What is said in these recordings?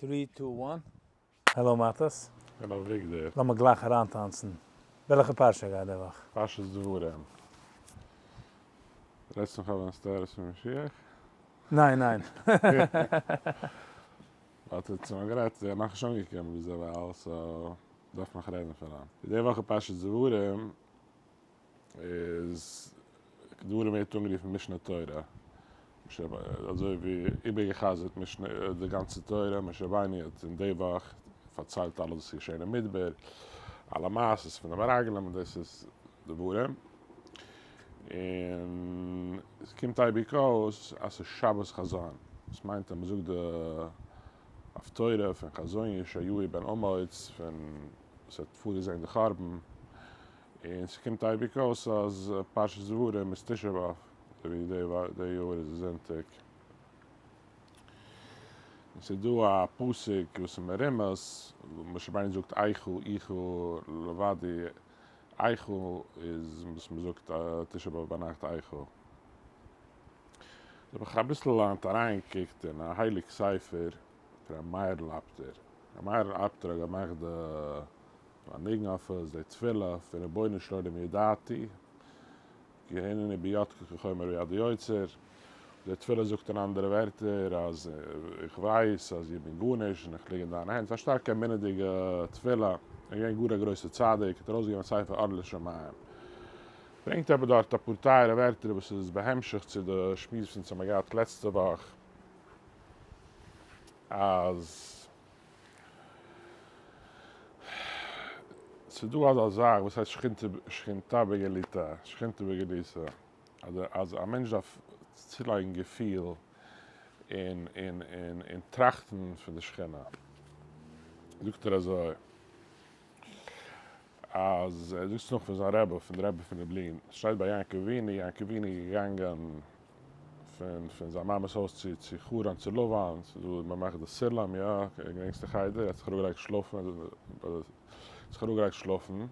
Three two one. Hello מאטעס. Hello וויגדער. לאמיר גלייך אריינטאנצן. וועלכע פרשה גייט די וואך? פרשת דברים. רעדסט נאך אויף הסתרת פון משיח? ניין ניין. ווארט צו מ'האט גערעדט איז ער נאכנישט אנגעקומען ביז דערווייל so דארף מען נאך רעדן פון אים. די וואך פרשת דברים איז דברים ווערט אנגערופן משנה תורה, אזוי ווי איבערגע'חזר'ט משנה די גאנצע תורה, משה רבינו האט אין די וואך פארציילט אלעס וואס איז געשען אין מדבר, אלע מעשות פון די מרגלים און דאס איז דברים, און עס קומט אייביג אויס אז ס'איז שבת חזון, דאס מיינט אז מ'זאגט די הפטורה פון חזון ישעיהו בן אמוץ פון וואס האט פארגעזען די חורבן, און ס'קומט אייביג אויס אז פרשת דברים איז תשעה באב, אזוי ווי די יאר איז זונטאג. און ס'איז דא א פסוק וואס איז מרומז, משה רבינו זאגט איכה איכה לבדי, איכה איז וואס מ'זאגט תשעה באב ביינאכט איכה. האב איך אביסל היינט אריינגעקוקט אין א הייליג ספר פון ר' מאיר'ל אפטער. ר' מאיר'ל אפטער האט געמאכט די א ניגון אויף עס, די תפילה פון רבונו של עולם ידעתי, כי הנני בידך כחומר ביד היוצר, די תפילה זאגט אין אנדערע ווערטער אז איך ווייס אז איך בין גארנישט און איך ליג אין דיינע הענט, ס'איז א שטארקע אמונה'דיגע תפילה, ער איז געווען גאר א גרויסע צדיק, האט ארויסגעגעבן א ספר אור לשמים, ברענגט אבער דארט אפאר טייערע ווערטער וואס איז בהמשך צו די שמועס וואס אונז האמיר געהאט לעצטע וואך אז. ס'איז דא אזא זאך וואס הייסט שכינתא בגלותא, שכינתא בגלותא, אז א מענטש דארף צולייגן געפיל און און און און טראכטן פון די שכינה. זאגט ער אזוי, אז ער זאגט עס נאך פון זיין רבי, פון די רבי פון לובלין, ס'שטייט ביי יעקב אבינו, יעקב אבינו איז געגאנגען פון פון זיין מאמע'ס הויז צו צו חרן צו לבן, ס'איז דא מ'מאכט די סולם, יא, געדענקסט די חדר, ער האט זיך אראפגעלייגט שלאפן, ער האט זיך אראפגעלייגט שלאפן, און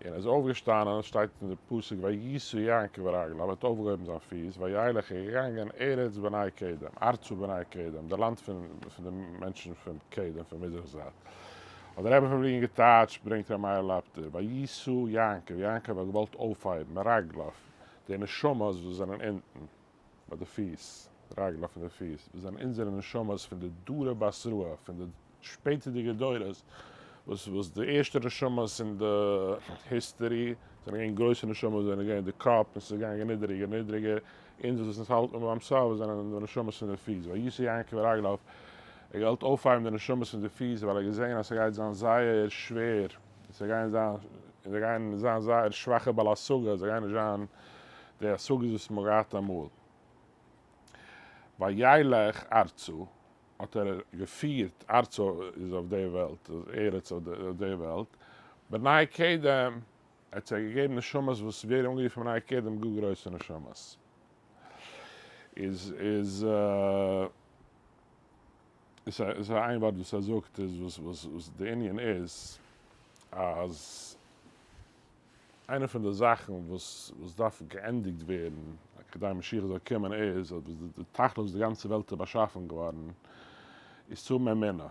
ער איז אויפגעשטאנען, שטייט אין די פסוק וישא יעקב רגליו, ער האט אויפגעהויבן זיין פיס, וילך איז געגאנגען ארץ בני קדם, ארצה בני קדם, די לאנד פון פון די מענטשן פון קדם, פון מזרח זייט. האט דער רבי פון לובלין געטייטשט, ברענגט ר' מאיר לאפטער, וישא יעקב, יעקב האט געוואלט אויפהייבן, רגליו, די נשמות וואס זענען אונטן ביי די פיס, רגליו פון די פיס, וואס זענען אונזערע נשמות פון די דרא בתראה, פון די שפעטערדיגע דורות, וואס וואס די ערשטע נשמות אין די history זענען געווען גרויסע נשמות, זענען געווען די קאפ, און ס'איז געגאנגען נידעריגער נידריגער, אונז וואס אונז האלטן ביים סוף זענען די נשמות פון די פיס, וישא יעקב רגליו, ער האט געוואלט אויפהייבן די נשמות פון די פיס ווייל ער האט געזען אז ס'גייט זיין זייער שווער. זיי גייען זיין, זיי גייען זיין זייער שוואכע בעל השגה, זיי גייען נישט זיין די השגות וואס מ'האט געהאט אמאל. וילך ארצה, האט ער געפירט, ארצה איז אויף די וועלט, ארץ אויף די וועלט, בני קדם, ער האט זיי געגעבן נשמות וואס ווערן אנגערופן בני קדם, גאר גרויסע נשמות. איז איז. ס'איז איין ווארט וואס ער זאגט איז וואס וואס וואס די ענין איז אז איינע פון די זאכן וואס וואס דארף געענדיגט ווערן כדי משיח זאל קומען איז אז די תכלית וואס די גאנצע וועלט איז באשאפן געווארן איז צו האבן אמונה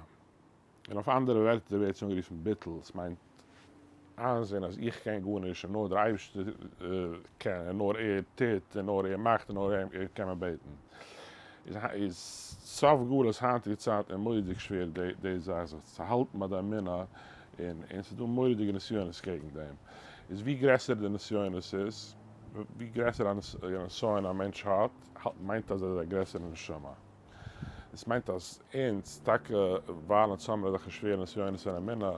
און אויף אנדערע ווערטער ווערט עס אנגערופן ביטול עס מיינט איינזען אז איך קען גארנישט און נאר דער אייבערשטער קען און נאר ער טוט און נאר ער מאכט און נאר אים קען מען בעטן. איז סוף גלות היינטיגע צייטן איז מורא'דיג שווער די זאך זיך צו האלטן ביי די אמונה און און ס'איז דא מורא'דיגע נסיונות קעגן דעם. איז ווי גרעסער די נסיונות איז, ווי גרעסער א נסיון א מענטש האט, מיינט אז ער איז א גרעסערע נשמה. עס מיינט אז אונז, טאקע ווייל אונז האמיר אזעלכע שווערע נסיונות אין אמונה,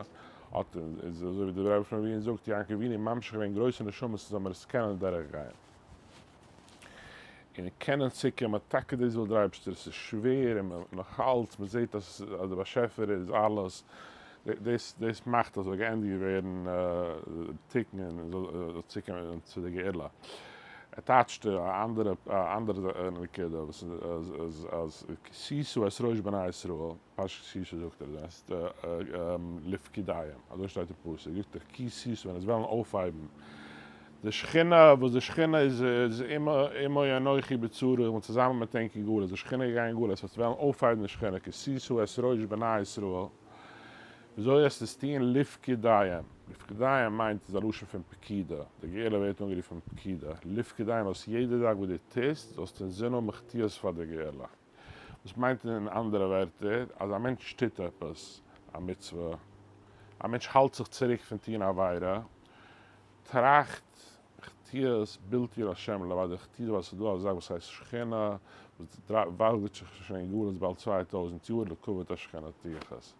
האט אונז, אזוי ווי דער רבי פון לובלין זאגט, יעקב אבינו ממשיך געווען גרויסע נשמות אונז זאל מיר עס קענען דורך גיין. און קענען צוקומען, טאקע דאס וויל דער אייבערשטער, עס איז שווער און מען נאך אלץ, מען זעט אז דער באשעפער איז אלעס, דאס דאס מאכט אז זאל געענדיגט ווערן תיקון און זאל צוקומען צו די גאולה. ער טייטשט א אנדערע א אנדערע נקודה וואס איז אז כי תשא את ראש בני ישראל, פרשת כי תשא זאגט ער דאס לפקודיהם, אזוי שטייט אין פסוק, זאגט ער כי תשא ווען עס וועלן אויפהייבן. די שכינה, וואס די שכינה איז איז עמו אנכי בצרה, איך בין צוזאמען מיט ענק אין גלות, די שכינה איז געגאנגען אין גלות, וועסט וועלן אויפהייבן די שכינה, כי תשא את ראש בני ישראל, וויאזוי וועסטו עס טון? לפקודיהם, לפקודיהם מיינט איז א לשון פון פקידה, די גאולה ווערט אנגערופן פקידה, לפקודיהם אז יעדע זאך וואס דו טוסט זאלסטו אינזין האבן איך טו עס פאר די גאולה. דאס מיינט אין אנדערע ווערטער אז א מענטש טוט עפעס א מצוה, א מענטש האלט זיך צוריק פון טון עבירה, טראכט איך טו עס בלתי לה' לבד, איך טו עס ווייל ס'איז דא א זאך וואס הייסט שכינה, וואס וואלגערט זיך שוין אין גלות באלד 2000 יאר, לכבוד השכינה טו איך עס.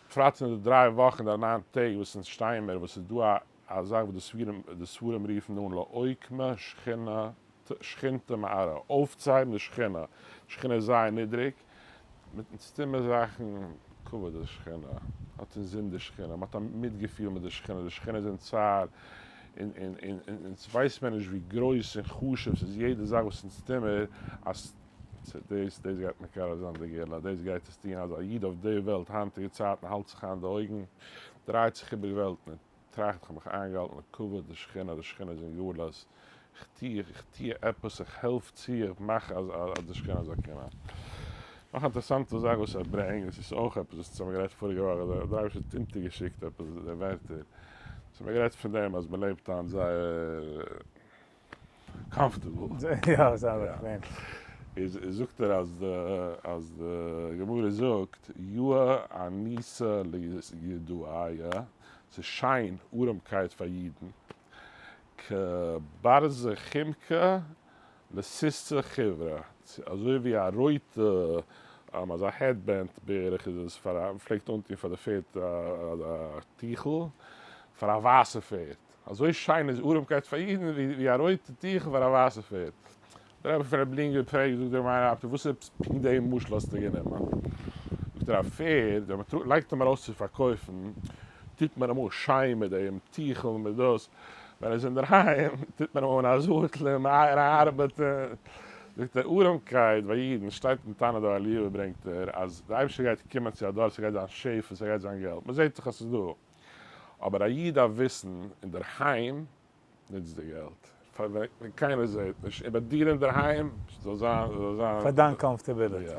בפרט אין די דריי וואכן, די ניין טעג וואס אונז שטייען מיר, וואס ס'איז דא א זאך וואס די ספרים רופן אן לאוקמא שכינה שכינתא מארעא, אויפצוהייבן די שכינה, די שכינה איז זייער נידריג, מיט סתימה זאכן, כבוד די שכינה, האט אינזין די שכינה, מען האט א מיטגעפיל מיט די שכינה, די שכינה איז אין צער, און אונז ווייסט מען נישט ווי גרויס און חשוב ס'איז יעדע זאך וואס אונז טוהן מיר, אז דאס דאס גייט מקרב זיין די גאולה, דאס גייט עס טוהן אז א איד אויף די וועלט היינטיגע צייטן האלט זיך איין די אויגן, דרייט זיך איבער וועלטן און טראכט איך האב מיך איינגעהאלטן לכבוד די שכינה, די שכינה איז אין גלות, איך טוה, איך טוה עפעס, איך העלף צו, איך מאך אז אז די שכינה זאל קומען. נאך א אינטערעסאנטע זאך וואס ער ברענגט, דאס איז אויך עפעס וואס אונז האבן גערעדט פאריגע וואך, אז דער אייבערשטער האט אונטערגעשיקט עפעס די ווערטער, אונז האבן גערעדט פון דעם אז מען לעבט היינט זייער comfortable. יא, זייער באקוועם. איז זאגט ער אז די אז די גמרא זאגט יאה עניתא ליהודאי, ס'איז שיין ארעמקייט פאר אידן, כברזא חומקא לסוסתא חיורא, אזוי ווי א רויטע אזא headband בערך איז עס פאר א, מ'פלעגט אנטון פאר די פערד א טיכל, פאר א ווייסע פערד. אזוי שיין איז ארעמקייט פאר אידן ווי א רויטע טיכל פאר א ווייסע פערד. דער רבי פון לובלין געפרעגט, זאגט דער מאיר אפטער, וואס עפעס פונקט די משל האסטו גענומען? זאגט ער, א פערד ווען מען לייגט אים ארויס צו פארקויפן, טוט מען אים אן שיין מיט דעם טיכל און מיט דאס, ווען ער איז אינדערהיים טוט מען אים אן א זאטל און ער ארבעט. זאגט ער, ארעמקייט ביי אידן, שטייט אין תנא דבי אליהו ברענגט ער, אז דער אייבערשטער גייט קומען צו א דור ס'גייט זיין שפע, ס'גייט זיין געלט, מען זעט דאך אז ס'איז דא, אבער א איד דארף וויסן, אינדערהיים נוץ די געלט פאר ווען קיינער זעט נישט, און ביי דיר אינדערהיים זאל זיין זאל זיין. פאר דיין comfortability. יא.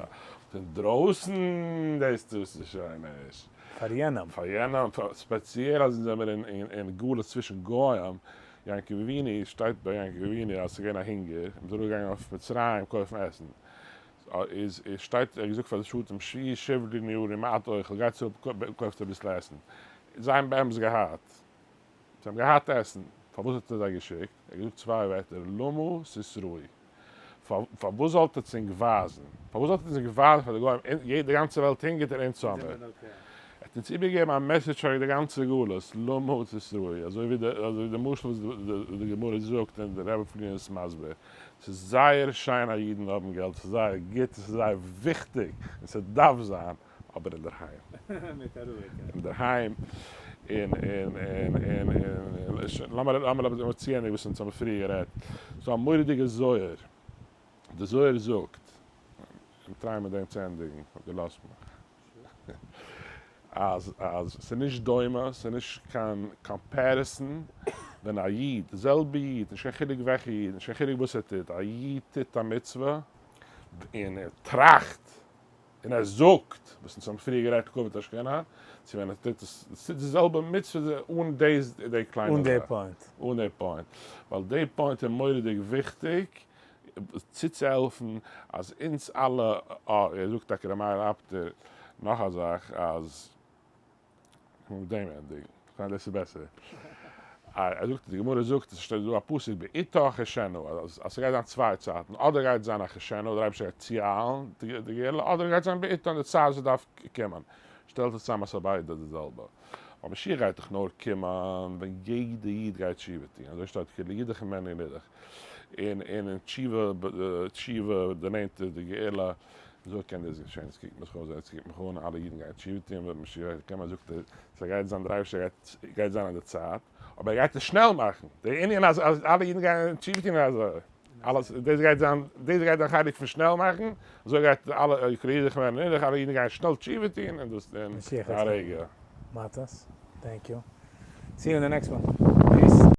אינדרויסן דאס טוסטו שוין נישט. פאר יענעם. פאר יענעם, ספעציעל אז אונז זעמיר אין גלות צווישן גוים, יעקב אבינו, שטייט ביי יעקב אבינו אז ס'איז געווען א הונגער, און מ'איז אראפגעגאנגען אויף מצרים קויפן עסן, איז שטייט ער האט געזאגט פאר די שבטים שבו שברי נערים מעט אוכל, גייטס אראפ קויפט אביסל עסן, זיי האבן באמת געהאט. זיי האבן געהאט עסן, פארוואס האט ער זיי געשיקט? ער האט געזאגט צוויי ווערטער, למה תתראו. פארוואס זאלט עטס ענק ווייזן? פארוואס זאלט עטס ענק ווייזן פאר די גוים, די גאנצע וועלט הונגערט און אונז האמיר. ער האט אונז איבערגעגעבן א message פאר די גאנצע גלות, למה תתראו, אזוי ווי די משל וואס די גמרא זאגט און די רבי פון לובלין איז מסביר, ס'איז זייער שיין אז אידן האבן געלט, ס'איז זייער גוט און ס'איז זייער וויכטיג און ס'דארף זיין, אבער אינדערהיים. מיט א רואיגקייט. אינדערהיים, און און און און און לאמיר לאמיר צוענדיגן וואס אונז האבן פריער גערעדט. ס'איז דא א מורא'דיגע זוהר, די זוהר זאגט, און try מיט דעם צו ענדיגן, אויב דו לאזט מיך, אז אז ס'איז נישט דומה, ס'איז נישט קיין comparison, ווען א איד, די זעלבע איד, נישט קיין חילוק וועלכע איד, נישט קיין חילוק וואס ער טוט, א איד טוט א מצוה, און ער טראכט און ער זאגט, וואס אונז האבן פריער גערעדט כבוד השכינה, צו ווען ער טוט עס, עס טוט די זעלבע מצוה אן די די קליינע זאך. אן די point. אן די point. ווייל די point איז מורא'דיג וויכטיג צוצוהעלפן אז אונז אלע, אה, ער זאגט טאקע ר' מאיר אפטער נאך א זאך אז. כ'וועל מיט דעם ענדיגן, כ'מיין דאס איז בעסער. ער זאגט, די גמרא זאגט, עס שטייט דא א פסוק בעתה אחישנה, אז ס'גייט זיין צוויי צייטן, אדער גייט זיין אחישנה, דער אייבערשטער גייט צואיילן די גאולה, אדער גייט זיין בעתה אין די צייט וואס ס'דארף קומען. שטעלט עס צוזאם אז ס'איז ביידע די זעלבע. ווייל משיח גייט דאך נאר קומען ווען יעדע איד גייט תשובה טון, אזוי שטייט כי לא ידח ממנו נידח. און אין תשובה, תשובה דערנענטערט די גאולה. וויאזוי קען דאס געשען? עס קוקט מיך אויס, עס קוקט מיך אן, אלע אידן גייען תשובה טון, ווען משיח גייט קומען, זאגט ער, ס'גייט זיין, דער אייבערשטער גייט, גייט זיין אין די צייט, אבער ער גייט עס שנעל מאכן, די ענין אז אז אלע אידן גייען תשובה טון אזוי, אלעס, דאס גייט זיין, דאס גייט זיין חלק פון שנעל מאכן, אזוי גייט אלע, אלע אידן גייען שנעל תשובה טון, און דאס אין א רגע. מאטעס, thank you. See you in the next one.